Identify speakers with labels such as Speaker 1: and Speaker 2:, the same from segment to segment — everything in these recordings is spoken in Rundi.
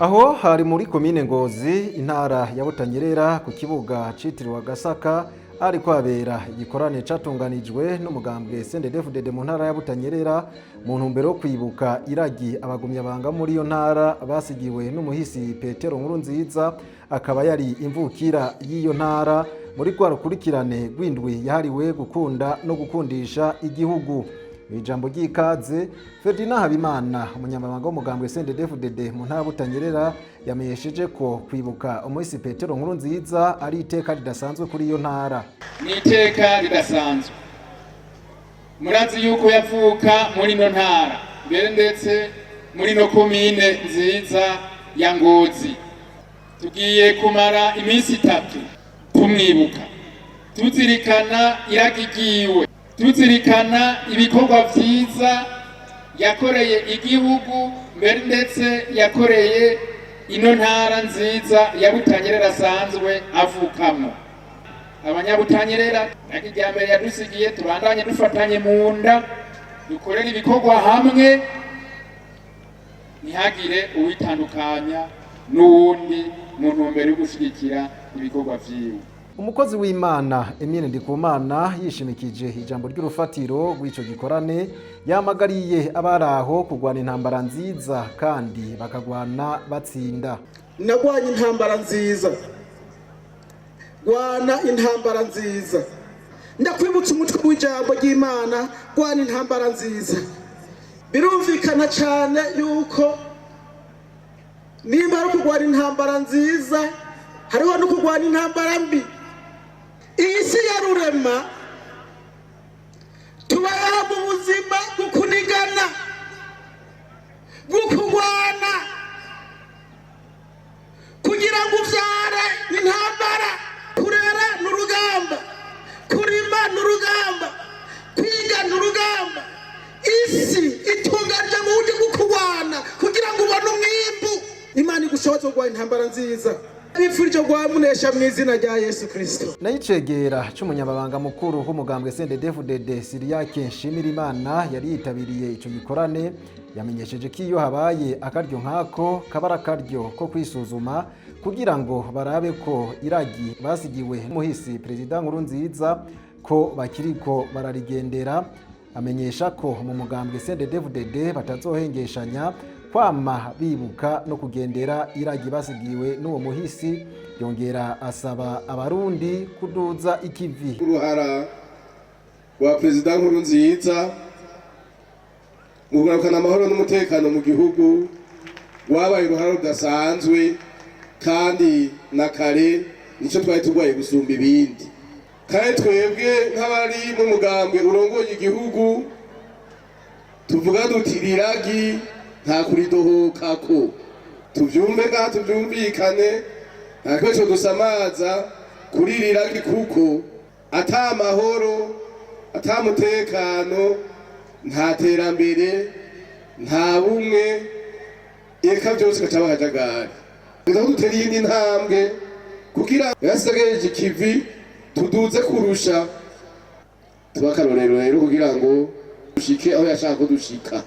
Speaker 1: Aho hari muri komine Ngozi, intara ya Butanyerera, ku kibuga citiriwe Gasaka, ariko habera igikorane catunganijwe n'umugambwe CNDD-FDD mu ntara ya Butanyerera mu ntumbero yo kwibuka iragi abagumyabanga muri iyo ntara basigiwe n'umuhisi Petero Nkurunziza, akaba yari imvukira y'iyo ntara, muri rwa rukurikirane rw'indwi yahariwe gukunda no gukundisha igihugu. Mu ijambo ry'ikaze, Ferdinand Habimana, umunyamabanga w'umugambwe CNDD-FDD mu ntara ya Butanyerera, yamenyesheje ko kwibuka umuhisi Petero Nkurunziza ari iteka ridasanzwe kuri iyo ntara.
Speaker 2: Ni iteka ridasanzwe. Murazi yuko yavuka muri ino ntara, mbere ndetse muri ino komine nziza ya Ngozi. Tugiye kumara iminsi 3 tumwibuka, tuzirikana iragi ryiwe, tuzirikana ibikorwa vyiza yakoreye igihugu, mbere ndetse yakoreye ino ntara nziza ya Butanyerera asanzwe avukamo. Abanyabutanyerera, iragi rya mbere yadusigiye, tubandanye dufatanye mu nda, dukorere ibikorwa hamwe, ntihagire uwitandukanya n'uwundi mu ntumbero yo gushigikira ibikorwa vyiwe.
Speaker 1: Umukozi w'Imana Emile Ndikumana, yishimikije ijambo ry'urufatiro rw'ico gikorane, yamagariye abari aho kurwana intambara nziza kandi bakagwana batsinda.
Speaker 3: Nagwanye intambara nziza, rwana intambara nziza. Ndakwibutsa umutwe w'ijambo ry'Imana: rwana intambara nziza. Birumvikana cyane yuko nimba ari ukurwana intambara nziza, hariho no kurwana intambara mbi. Iyi si ya rurema tubayeho mu buzima bwo kunigana, bwo kurwana. Kugira ngo ubyare ni intambara, kurera ni urugamba, kurima ni urugamba, kwiga ni urugamba. Isi itunganije mu buryo bwo kurwana kugira ngo ubone umwimbu. Imana igushoboze kurwana intambara nziza. Bifurije munesha mu izina rya Yesu Kirisito.
Speaker 1: Nayo icegera c'umunyamabanga mukuru w'umugambwe CNDD-FDD, Siriyake Nshimirimana, yari yitabiriye ico gikorane, yamenyesheje ko iyo habaye akaryo nk'ako kaba ari akaryo ko kwisuzuma kugira ngo barabe ko iragi basigiwe n'umuhisi Perezida Nkurunziza ko bakiriko bararigendera. Amenyesha ko mu mugambwe CNDD-FDD batazohengeshanya kwama bibuka no kugendera iragi basigiwe n'uwo muhisi. Yongera asaba Abarundi kuduza ikivi.
Speaker 4: Uruhara rwa Perezida Nkurunziza mu kugarukana amahoro n'umutekano mu gihugu wabaye uruhara rudasanzwe, kandi na kare nicyo twari turwaye gusumba ibindi. Kandi twebwe nk'abari mu mugambwe urongoye igihugu tuvuga duti: "Riragi nta kuridohokako." Tuvyumve ngaha, tuvyumvikane, nta gikoresho dusamaza kuri riragi, kuko ata mahoro, ata mutekano, nta terambere, nta bumwe, eka byose gaca akajagari. Reka dutera iyindi ntambwe kugira yasigayeje ikivi tuduze kurusha, tuba akarorero rero kugira ngo dushike aho yashaka ko dushika.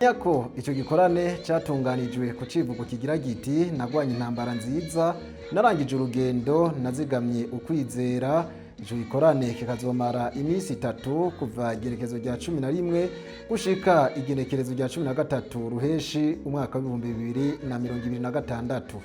Speaker 1: Nyako icyo gikorane cyatunganijwe ku civugo kigira giti: "Nagwanye intambara nziza, narangije urugendo, nazigamye ukwizera." Ico gikorane kikazomara iminsi 3, kuva igenekerezo rya 11 gushika igenekerezo rya 13 Ruheshi umwaka w'2026.